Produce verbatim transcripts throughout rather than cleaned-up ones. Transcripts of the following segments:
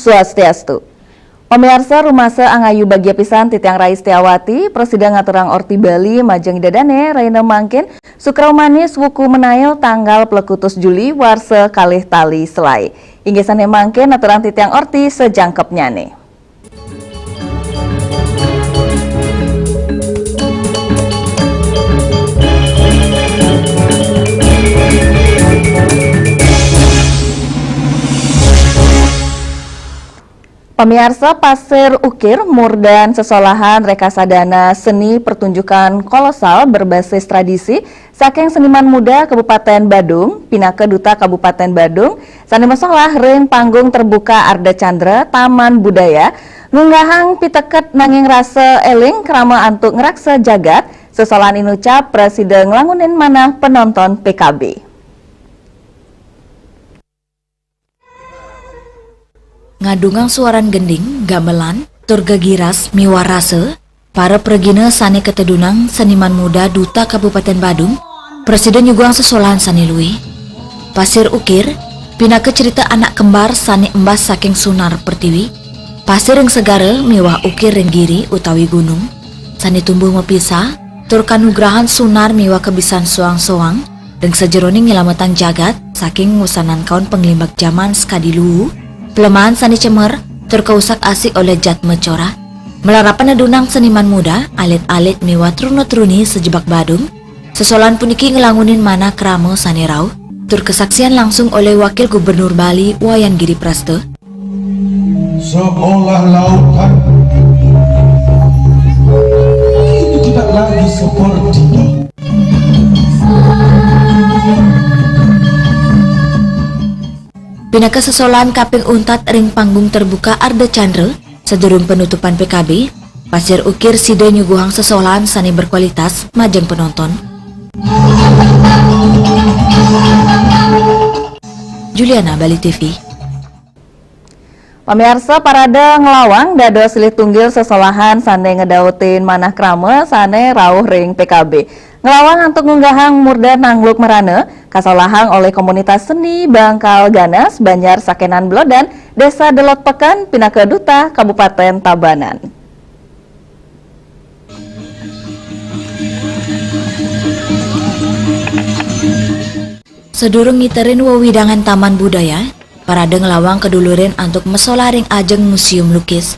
Swastiastu. Pamiarsa, rumasa angayu bagia pisan titiang Rai Setiawati, prasida ngaturang orti bali majeng ida dane rahina mangkin, Sukra Manis, wuku Menail, tanggal plekutus Juli, warsa kalih tali selae. Inggih sane mangkin aturang titiang orti sajangkepnyane. Pamiarsa, Pasir Ukir murdan sesolahan rekasadana seni pertunjukan kolosal berbasis tradisi saking seniman muda Kabupaten Badung, pinaka Duta Kabupaten Badung, sane masolah ring panggung terbuka Ardha Candra, Taman Budaya, ngunggahang piteket nanging rasa eling krama antuk ngraksa jagat, sesolahan inucap prasida nglangunin manah penonton P K B. Ngadungang suaran gending, gamelan, tur gegiras miwah rasa, para pragina sane katedunang seniman muda Duta Kabupaten Badung, prasida nyuguhang sesolahan sane luih. Pasir Ukir, pinaka cerita anak kembar sane embas saking sunar pertiwi, pasir ring segara miwah ukir ring giri utawi gunung, sane tumbuh mapisah, tur kanugrahan sunar miwah kabisan soang-soang, ring sajeroning nyelametang jagat saking wusanan kaon panglimbak jaman sakadi luwu, plemahan sane cemer, tur kausak-asik olih jatma corah. Malarapan nedunang seniman muda, alit-alit miwah truna-truni sajebag Badung, sesolahan puniki nglangunin manah krama sane rauh, tur kasaksian langsung olih Wakil Gubernur Bali, Wayan Giri Prasta, seolah lautan itu tidak lagi seperti dahulu. Pinaka sesolahan kaping untat ring panggung terbuka Ardha Candra, sadurung penutupan P K B, Pasir Ukir sida nyuguhang sesolahan sane berkualitas majeng penonton. Juliana, Bali T V. Pamiarsa, parade nglawang dados silih tunggil sesolahan sane ngedautin manah krama sane rauh ring P K B. Nglawang antuk ngunggahang murda Nangluk Merana, kasolahang olih komunitas seni Bangkal Ganas, Banjar Sakenan Belodan, Desa Delod Peken, pinaka Duta Kabupaten Tabanan. Sadurung ngiterin wewidangan Taman Budaya, parade nglawang kadulurin antuk masolah ring ajeng Museum Lukis.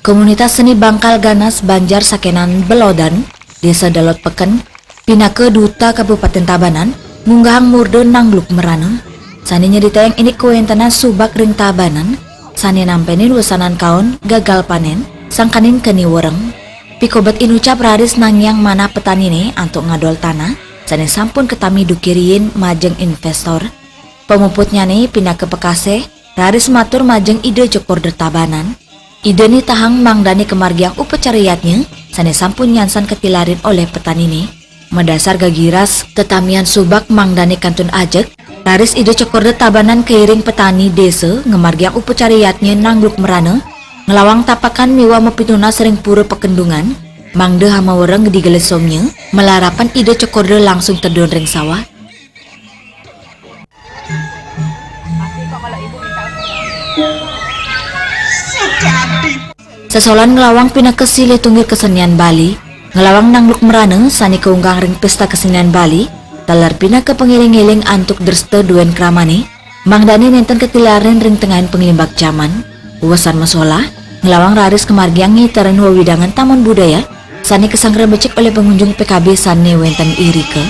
Komunitas seni Bangkal Ganas Banjar Sakenan Belodan, Desa Delod Peken, pinaka Duta Kabupaten Tabanan, ngunggahang murda Nangluk Merana, sane nyritayang indik kawentenan subak ring Tabanan, sane nampenin wesanan kaon gagal panen, sangkaning keni wereng. Pikobet inucap raris nangiang manah petanine antuk ngadol tanah, sane sampun katami duke riin majeng investor. Pamuputnyane pinaka pakaseh, raris matur majeng Ida Cokorda Tabanan. Ida nitahang mangdane kamargiang upacara yadnya, sane sampun nyansan katilarin olih petanine. Madasar gagiras tetamian subak mangdane kantun ajeg, raris Ida Cokorda Tabanan kairing petani desa ngamargiang upacara yadnya Nangluk Merana, nglawang tapakan miwah mapitunas ring Pura Pakendungan, mangda hama wereng digelesongnya, malarapan Ida Cokorda langsung tedun ring sawah. Sesolahan nglawang pinaka silih tunggil kesenian Bali, nglawang Nangluk Merana sane kaunggahang ring Pesta Kesenian Bali, taler pinaka pangiring-iring antuk dresta duen kramane, mangdane nenten katilarin ring tengahing panglimbak jaman. Wesan masolah, nglawang raris kamargiang ngiterin wewidangan Taman Budaya, sane kasanggra becik olih pangunjung P K B sane wenten irika.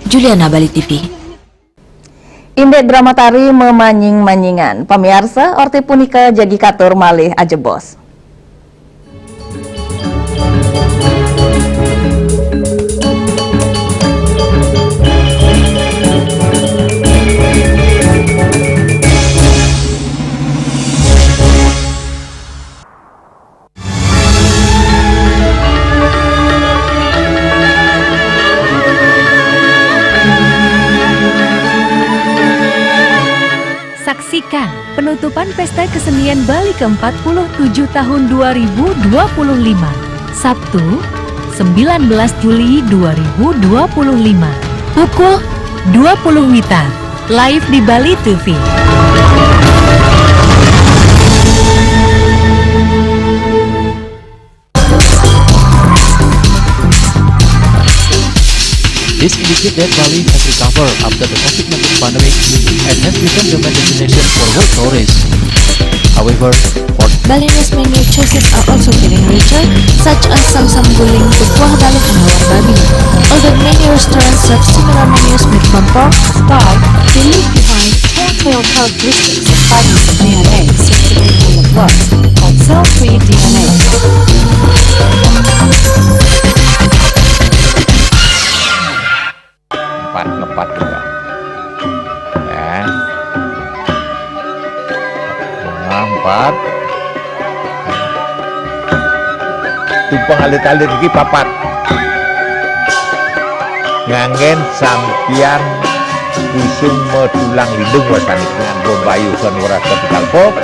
Juliana, Bali T V. Indik drama tari memanying-manyingan. Pamiarsa, orti punika jagi katur malih ajebos. Penutupan Pesta Kesenian Bali keempat puluh tujuh tahun dua ribu dua puluh lima, Sabtu, sembilan belas Juli dua ribu dua puluh lima, pukul dua puluh WITA, live di Bali T V. This indicates that Bali has recovered after the COVID nineteen pandemic and has become the main destination for world tourists. However, for Balinese menu choices are also getting richer, such as sausam guling, kuah balok, and lawar babi. Although many restaurants serve similar menus made from pork, but they leave behind telltale characteristics of Balinese D N A, circulating on the blood, called cell-free D N A. Empat, ngepat juga. Ya. Nah, empat. Tumpang alit-alit iki papat. Nganggen sampiyan usung metulang lindung wasani nganggo bayu son weras ketikal pop.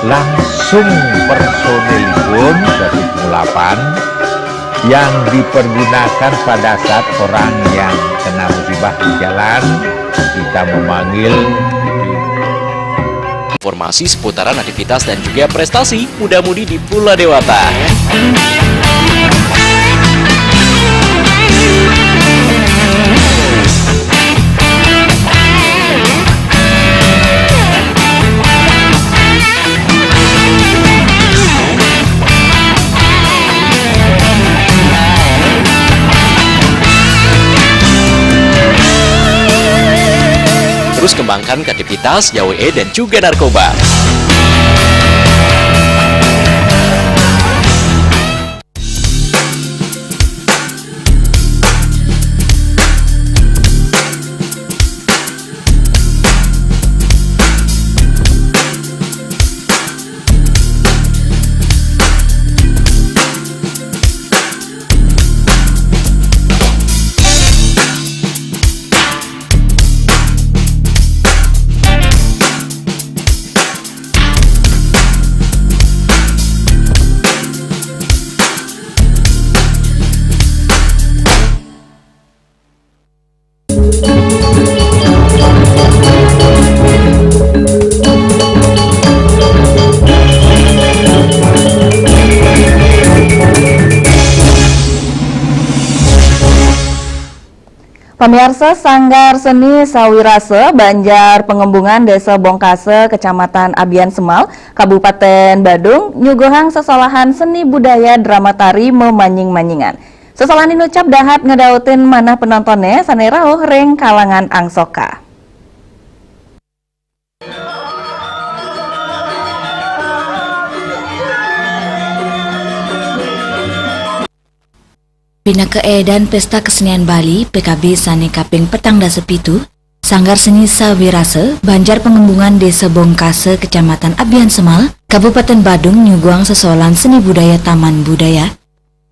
Langsung personilipun dari pengulapan yang dipergunakan pada saat orang yang kena musibah di jalan, kita memanggil. Informasi seputaran aktivitas dan juga prestasi muda-mudi di Pula Dewata. Terus kembangkan kreativitas, jauhi dan juga narkoba. Pamiarsa, Sanggar Seni Sawirasa, Banjar Pengembungan, Desa Bongkasa, Kecamatan Abiansemal, Kabupaten Badung, nyuguhang sesolahan seni budaya drama tari memanying-manyingan. Sesolahan inucap dahat ngedautin manah penontonnya sane rauh ring kalangan angsoka. Pinaka eedan Pesta Kesenian Bali, P K B, sane kaping petang dasa pitu, Sanggar Seni Sawirasa, Banjar Pengembungan, Desa Bongkasa, Kecamatan Abiansemal, Kabupaten Badung, nyuguhang sesolahan seni budaya Taman Budaya.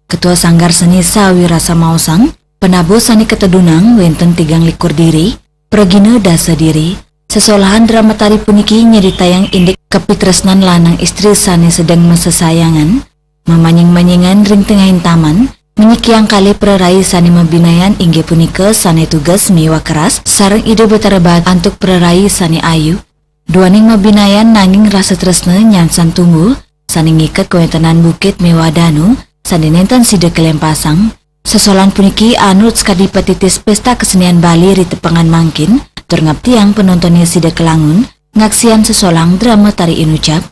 Ketua Sanggar Seni Sawirasa maosang, penabuh sane katedunang wenten tigang likur diri, pragina dasa diri. Sesolahan drama tari puniki nyeritayang indik kapitresnan lanang istri sane sedeng masesayangan, mamanying-manyingan ring tengahing taman, menyikiang kalih prarai sane mabinayan, inggih punika Sane Tugas miwah Keras sareng Ida Betara Bag antuk prarai sane ayu. Duaning mabinayan nanging rasa tresna nyansan tunggul, sane ngiket kawentenan bukit miwah danu, sane nenten sida kalempasang. Sesolahan puniki anut sakadi patitis Pesta Kesenian Bali ri tepengan mangkin, tur ngaptiang penontonnya sida kalangun ngaksian sesolahan drama tari inucap.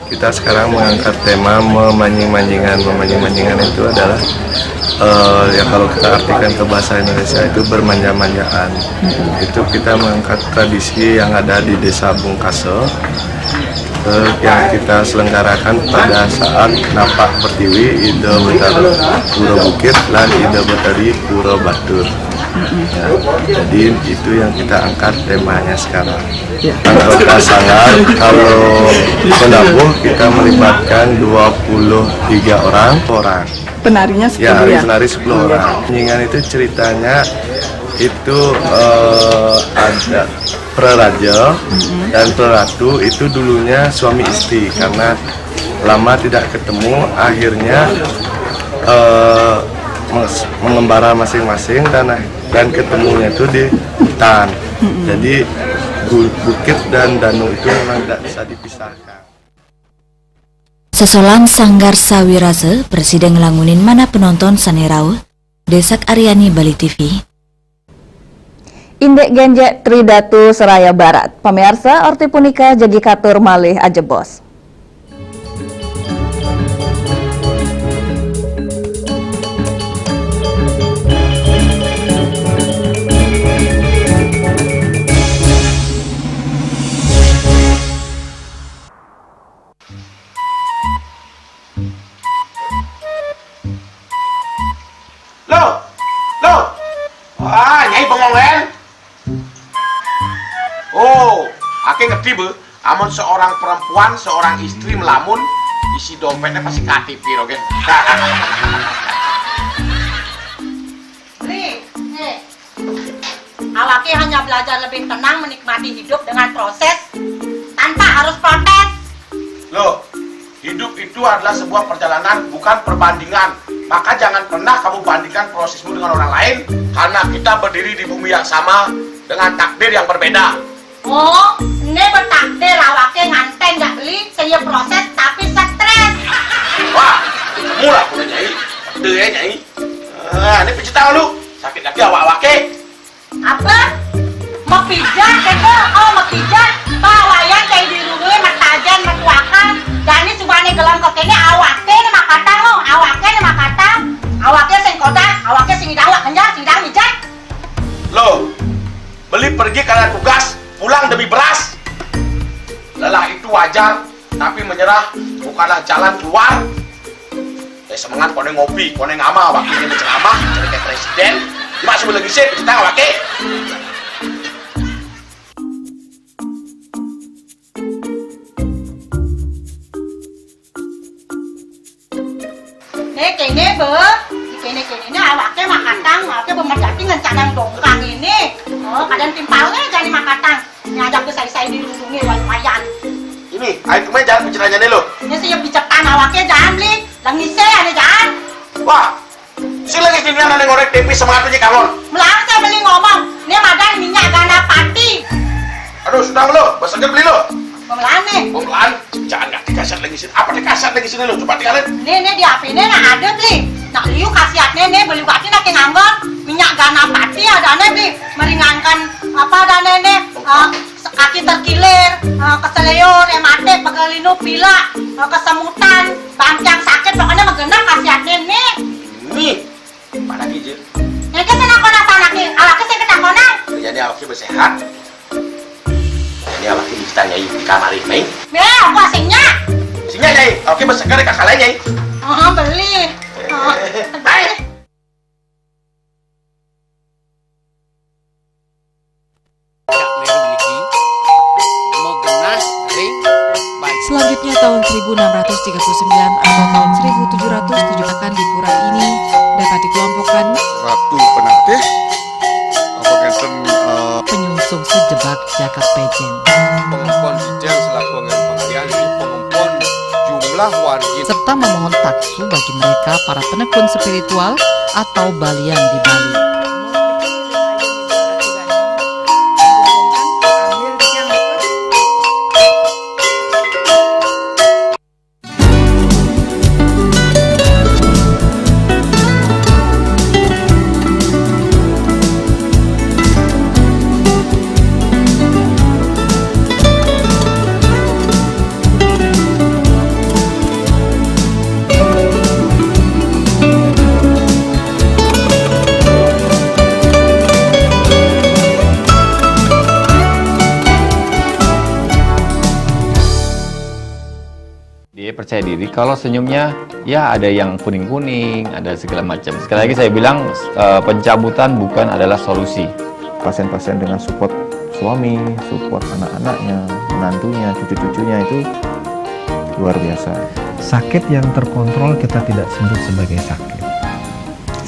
Kita sekarang mengangkat tema memanying-manyingan. Memanying-manyingan itu adalah, eh, ya, kalau kita artikan ke bahasa Indonesia itu bermanja-manjaan. Itu kita mengangkat tradisi yang ada di Desa Bungkasa, eh, yang kita selenggarakan pada saat napak pertiwi Ida Betara Pura Bukit lan Ida Betari Pura Batur. Ya, jadi itu yang kita angkat temanya sekarang. Ya. Anggota sanggar, kalau penabuh kita melibatkan dua puluh tiga orang. Orang. Penarinya ya, sepuluh ya? Penari sepuluh orang. Nyingan itu ceritanya itu, eh, ada Praraja dan Praratu itu dulunya suami istri, karena lama tidak ketemu, akhirnya eh, mes- mengembara masing-masing dan dan ketemunya itu di hutan. Jadi bu- bukit dan danau itu memang tidak bisa dipisahkan. Sesolan Sanggar Sawirasa, presida ngelangunin manah penonton sané rauh. Désak Aryani, Bali T V. Indik Genjek Tridatu Seraya Barat. Pamiarsa, orti punika jagi katur malih ajebos. Loh, loh. Wah, Nyai bengong kan? Oh, aké ngerti be. Amun seorang perempuan, seorang istri melamun, isi dompetnya pasti K T P rogen. Beli, eh, awake hanya belajar lebih tenang menikmati hidup dengan proses tanpa harus protes. Loh, hidup itu adalah sebuah perjalanan, bukan perbandingan. Maka jangan pernah kamu bandingkan prosesmu dengan orang lain, karena kita berdiri di bumi yang sama dengan takdir yang berbeda. Oh, ini bertakdir awake nganten jak beli, saya proses tapi stres. Wah, mula punya nyai, ada ya nyai. Ah, ini pijit tangan lu, sakit lagi awak-awake. Apa? Mepijat kata? Oh, mepijat. Pak wayan kayak di rumah metajan metuakan. Jani cuma nih gelam ke kene awake nih makatang lo, awake nih makatang. Awake sing kotak, awake sing idawak kenjar, sing idawak mijat. Loh, beli pergi karena tugas, pulang demi beras. Lelah itu wajar, tapi menyerah bukanlah jalan keluar. Eh, semangat koné ngopi, koné ngamal, wakilnya ceramah, jadi kayak presiden. Cuma sebelum lagi sih, kita nggak pakai. Nih kene be, kene kene ini awake makatang, awake bemerjati ngencadang dongkang ini. Oh, kadang timpalnya jadi makatang. Ini ada ke saya-saya dirundungi lumayan. Ini, ayo kemana jalan pencerannya nih lo? Ini sih bicetan awake jangan beli, lengise ada jangan. Wah, si lagi sini ada ngorek tempe semangatnya kalon. Melarang saya beli ngomong, ini madan minyak gana pati. Aduh, sudah lo, besoknya beli lo. Pemelaan nih. Pemelaan, jangan nggak dikasih lagi sini. Apa dikasih lagi sini lo? Coba tinggalin. Nih, nih di H P nih nah ada beli. Nak liu khasiatnya nih beli bati nak nganggur minyak gana pati ada nih beli meringankan apa ada nih nih eh, kaki terkilir, eh, keseleo, rematik, pegelinu, pilek, eh, kesemutan, bangkiang sakit pokoknya menggenap khasiatnya nih. Nih, mana gijil? Nyai ke sana kona sana ki, awake sing ketak kona. Jadi awake bersehat. Ini awake kita nyai di kamar ini. Ya, aku asingnya. Sehingga nyai, awake bersegar kakak lain nyai. Oh, beli. Oh. Baik. Selanjutnya tahun seribu enam ratus tiga puluh sembilan atau tahun seribu tujuh ratus tujuh akan di pura ini dapat dikelompokkan Ratu Penatih apa ngenten eh, penyungsung sejebak jagat pejen. Pengempon Sijil selaku anggaran pengalihan di pengempon jumlah wargi Serta memohon taksu bagi mereka para penekun spiritual atau balian di Bali. Dia percaya diri kalau senyumnya ya ada yang kuning-kuning, ada segala macam. Sekali lagi saya bilang eh, pencabutan bukan adalah solusi. Pasien-pasien dengan support suami, support anak-anaknya, menantunya, cucu-cucunya itu luar biasa. Sakit yang terkontrol kita tidak sebut sebagai sakit.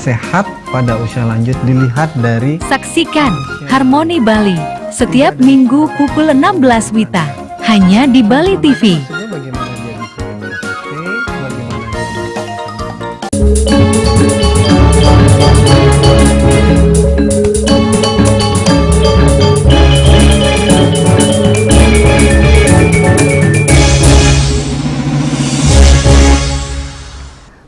Sehat pada usia lanjut dilihat dari... Saksikan Harmoni Bali setiap minggu pukul enam belas wita, hanya di Bali T V. Maksudnya bagaimana dia bisa mengikuti, bagaimana dia bisa...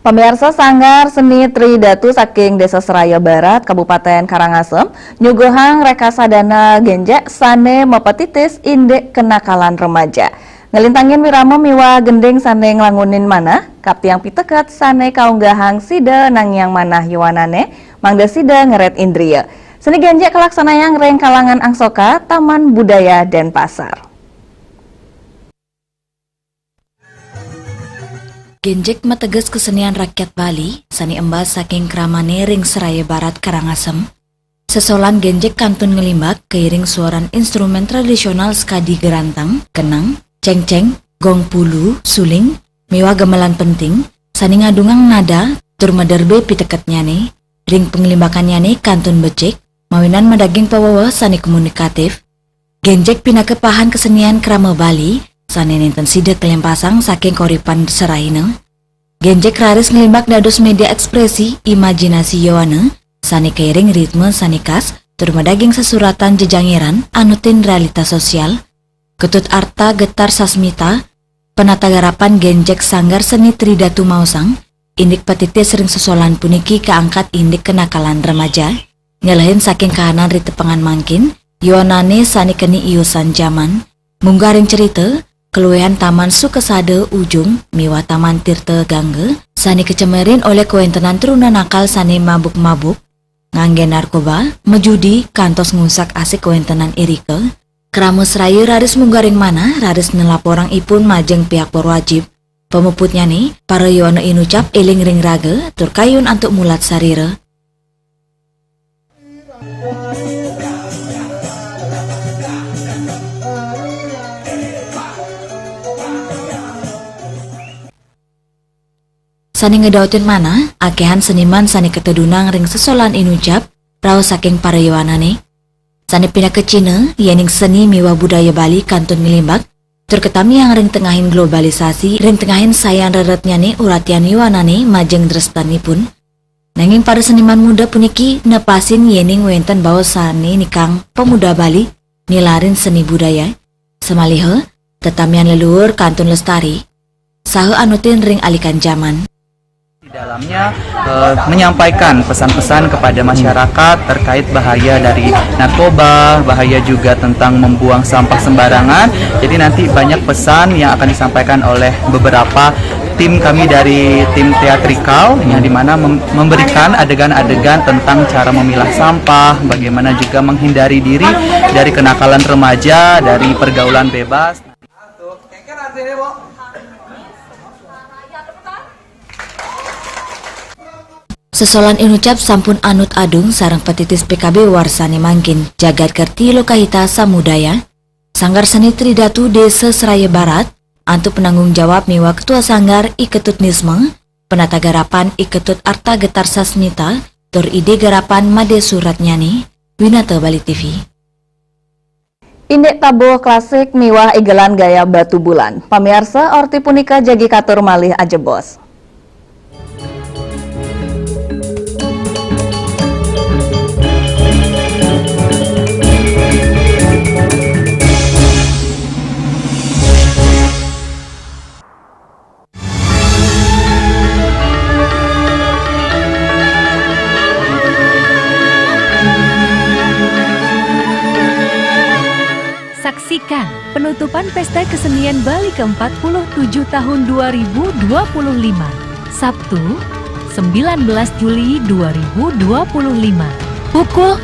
Pamiarsa, Sanggar Seni Tridatu saking Desa Seraya Barat, Kabupaten Karangasem, nyuguhang rekasadana genjek sane mapatitis indik kenakalan remaja. Ngelintangin wirama miwah gending sane nglangunin manah, kaptiang piteket sane kaunggahang sida nangiang manah yowanane, mangda sida ngeret indria. Seni genjek kalaksanayang ring kalangan Angsoka, Taman Budaya Denpasar. Genjek mateges kesenian rakyat Bali, sane embas saking kramane ring Seraya Barat, Karangasem. Sesolan genjek kantun nglimbak kairing suaran instrumen tradisional sakadi gerantang, kenang, cengceng, gong pulu, suling, miwah gamelan penting, sane ngadungang nada tur maderbe piteketnyane. Ring panglimbakannyane kantun becik, mawinan madaging paweweh sane komunikatif. Genjek pinaka pahan kesenian krama Bali, sane nenten sida kalempasang saking kauripan serahina. Genjek raris nglimbak dados media ekspresi imajinasi yowana, sane kairing ritme sane khas, tur madaging sesuratan jejangeran anutin realitas sosial. Ketut Arta Getar Sasmita, penata garapan genjek Sanggar Seni Tridatu maosang, indik patitis ring sesolan puniki kaangkat indik kenakalan remaja, nyelehin saking kahanan ri tepengan mangkin, yowanane sane keni iusan jaman, munggah ring cerita, kaluihan Taman Sukasada Ujung miwah Taman Tirta Gangga, sane kacemerin olih kawentenan truna nakal sane mabuk-mabuk, ngangge narkoba, majudi, kantos ngusak-asik kawentenan irika. Krama Seraya raris munggah ring manah, raris nlaporang ipun majeng pihak berwajib. Pamuputnyane, para yowana inucap eling ring raga, tur kayun antuk mulat sarira. Sane ngedautin manah, akehan seniman sane katedunang ring sesolan inucap, rauh saking para yowanane. Sane pinaka cihna, yening seni miwah budaya Bali kantun nglimbak, tur katamiang ring tengahin globalisasi, ring tengahin sayan reretnyane uratian yowanane majeng drestanipun. Nanging para seniman muda puniki nepasin yening wenten baos sane nikang pemuda Bali nilarin seni budaya. Samaliha, tetamian leluhur kantun lestari, saha anutin ring alikan jaman. Di dalamnya, eh, menyampaikan pesan-pesan kepada masyarakat terkait bahaya dari narkoba, bahaya juga tentang membuang sampah sembarangan. Jadi nanti banyak pesan yang akan disampaikan oleh beberapa tim kami dari tim teatrikal, yang dimana mem- memberikan adegan-adegan tentang cara memilah sampah, bagaimana juga menghindari diri dari kenakalan remaja, dari pergaulan bebas. Sesolan inucap sampun anut adung sareng patitis P K B warsane mangkin, Jagat Kerti Lokahita Samudaya, Sanggar Seni Tridatu Desa Seraya Barat, antuk penanggung jawab miwah Ketua Sanggar I Ketut Nisma, penata garapan I Ketut Arta Getar Sasmita, tur ide garapan Made Suratnyani, Winata Bali T V. Indik tabuh klasik miwah igelan gaya batu bulan. Pamiarsa, orti punika jagi katur malih ajebos. Saksikan penutupan Pesta Kesenian Bali keempat puluh tujuh tahun dua ribu dua puluh lima, Sabtu, sembilan belas Juli dua ribu dua puluh lima, pukul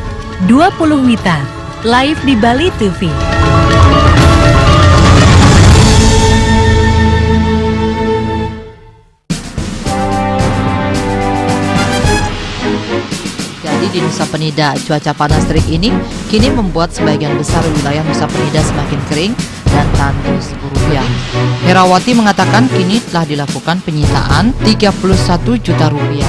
dua puluh wita, live di Bali T V. Jadi di Nusa Penida, cuaca panas terik ini kini membuat sebagian besar wilayah Nusa Penida semakin kering dan tandus guruyang. Herawati mengatakan kini telah dilakukan penyitaan tiga puluh satu juta rupiah.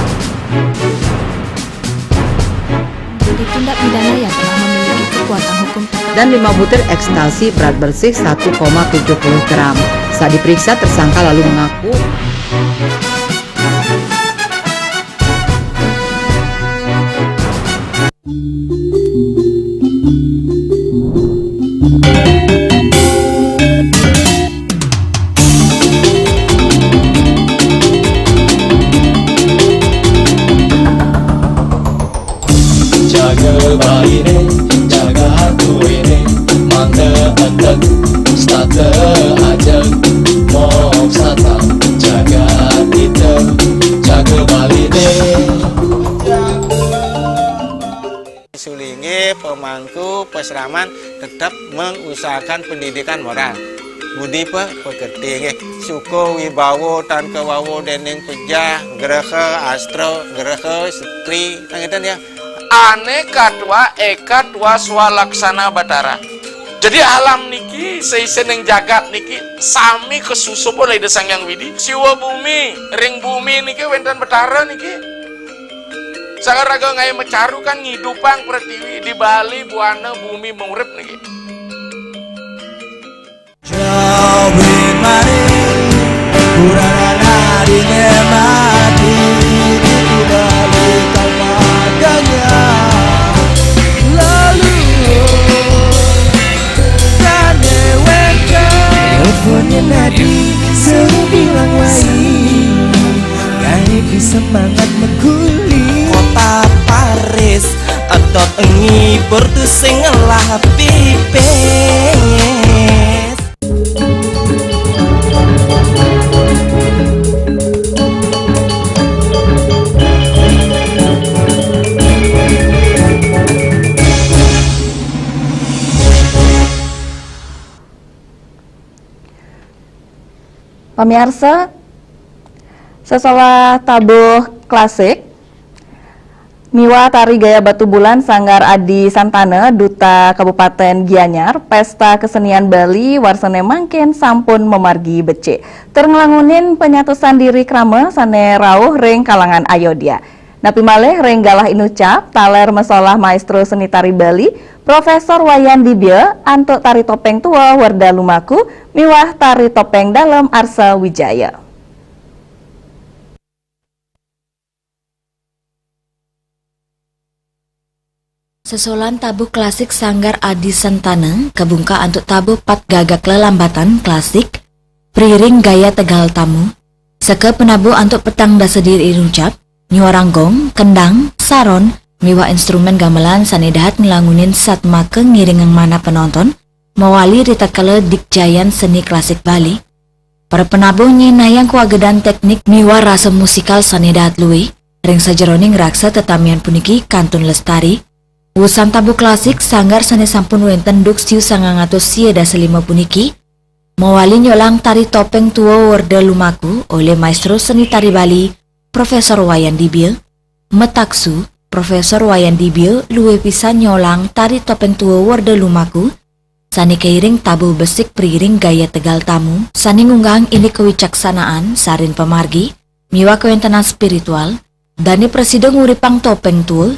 Tindak pidana yang telah memiliki kekuatan hukum tetap. Dan lima butir ekstasi berat bersih satu koma tujuh puluh gram. Saat diperiksa, tersangka lalu mengaku. Jaga Bali ne, jaga duwe ne, mangga endeg, stata ajeg, mok sata, jaga ita, jaga Bali ne. Sulinge, pemangku, pesraman tetap mengusahakan pendidikan moral. Budi pe-, pekerti nggih. Suka wibawa tan kawawa dening pejah, graha, astra, graha, setri, kan ngeten ya. Ane katwa eka twa swalaksana Batara. Jadi alam niki, seisening jagat niki, sami kasusup oleh Ida Sang Hyang Widi. Siwa bumi, ring bumi niki wenten Batara niki. Sang raga ngae macaru kan ngidupang pretiwi, di Bali buana bumi murip niki. Jawin mari, kurang anak dine mati, di Bali kalpaganya. Lalu, tane wenta. Teleponnya Nadi, seru bilang wai. Gawe semangat mengkuli. Kota Paris, atot ngibur tu sing ngelah pipis. Pamiarsa, sesolah tabuh klasik miwah tari gaya Batubulan Sanggar Adi Santana, Duta Kabupaten Gianyar, Pesta Kesenian Bali warsane mangkin sampun mamargi becik. Tur nglangunin panyatusan diri krama sane rauh ring kalangan Ayodhya. Napi malih ring galah inucap, taler masolah maestro seni tari Bali, Profesor Wayan Dibya, antuk tari topeng tua Werda Lumaku, miwah tari topeng dalem Arsa Wijaya. Sesolan tabuh klasik Sanggar Adi Santana, kabungkah antuk tabuh Pat Gagak Lelambatan klasik, priring gaya Tegal Tamu, seka penabuh antuk petang dasa diri inucap, nyuarang gong, kendang, saron, miwah instrumen gamelan sane dahat nglangunin satmaka ngiringang manah penonton, mawali ritatkala dikjayan seni klasik Bali. Para penabuh nyinayang kawagedan teknik miwah rasa musikal sane dahat luih, ring sajeroning raksa tetamian puniki kantun lestari. Wusan tabuh klasik sanggar sane sampun wenten duk siu sangang atus sia dasa lima puniki, mawali nyolang tari topeng tua Werda Lumaku olih Maestro Seni Tari Bali, Profesor Wayan Dibya, mataksu, Profesor Wayan Dibya luih pisan nyolang tari topeng tua Werda Lumaku, sane kairing tabuh besik priring gaya Tegal Tamu, sane ngunggahang indik kawicaksanaan, sarin pamargi, miwah kawentenan spiritual, dane prasida nguripang topeng tua,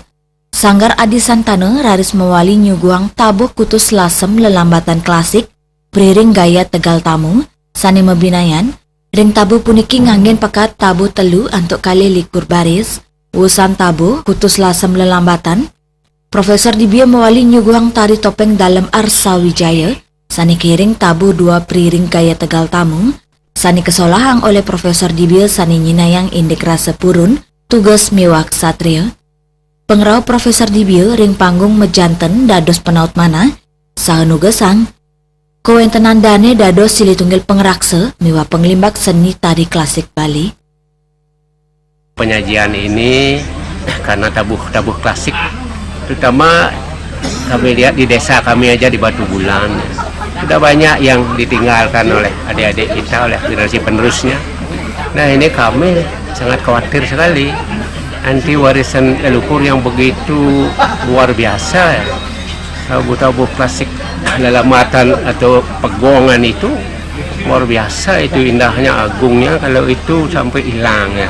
Sanggar Adi Santana raris mawali nyuguhang tabuh kutus lasem lelambatan klasik, priring gaya Tegal Tamu, sane mabinayan, ring tabuh puniki nganggen pakat tabuh telu antuk kalih likur baris, wusan tabuh kutus lasem lelambatan, Profesor Dibya mawali nyuguhang tari topeng dalem Arsa Wijaya, sane kairing tabuh dua priring gaya Tegal Tamu, sane kasolahang olih Profesor Dibya sane nyinayang indik rasa purun, tugas miwah ksatria. Pangrauh Profesor Dibya ring panggung majanten dados penaut manah, saha nugasang, kawentenan dane dados silih tunggil pangraksa miwah panglimbak seni tari klasik Bali. Penyajian ini karena tabuh-tabuh klasik, terutama kami lihat di desa kami aja di Batubulan, sudah banyak yang ditinggalkan oleh adik-adik kita, oleh generasi penerusnya. Nah, ini kami sangat khawatir sekali, nanti warisan leluhur yang begitu luar biasa, ya. Tabuh-tabuh klasik lelambatan atau pegongan itu luar biasa, itu indahnya, agungnya, kalau itu sampai hilang, ya.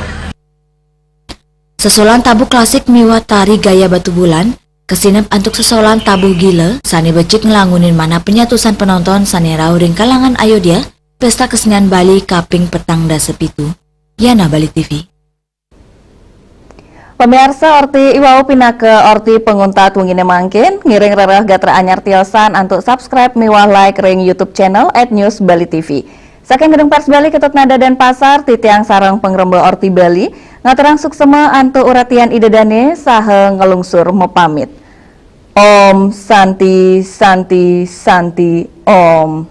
Sesolan tabuh klasik miwah tari gaya Batubulan, Kesinep antuk sesolan tabuh gila, sane becik nglangunin manah penyatusan penonton sane rauh ring kalangan Ayodya, Pesta Kesenian Bali kaping petang dasa pitu. Yana Bali T V. Pamiarsa, orti iwau pinaka orti panguntat wengine mangkin, ngiring rereh gatra anyar tiosan antuk subscribe miwah like ring YouTube channel at News Bali T V. Saking Gedung Pers Bali Ketut Nada Denpasar, titiang sareng pangremba Orti Bali, ngaturang suksema antuk uratian Ida Dane saha ngelungsur mapamit. Om Santi, Santi, Santi, Om.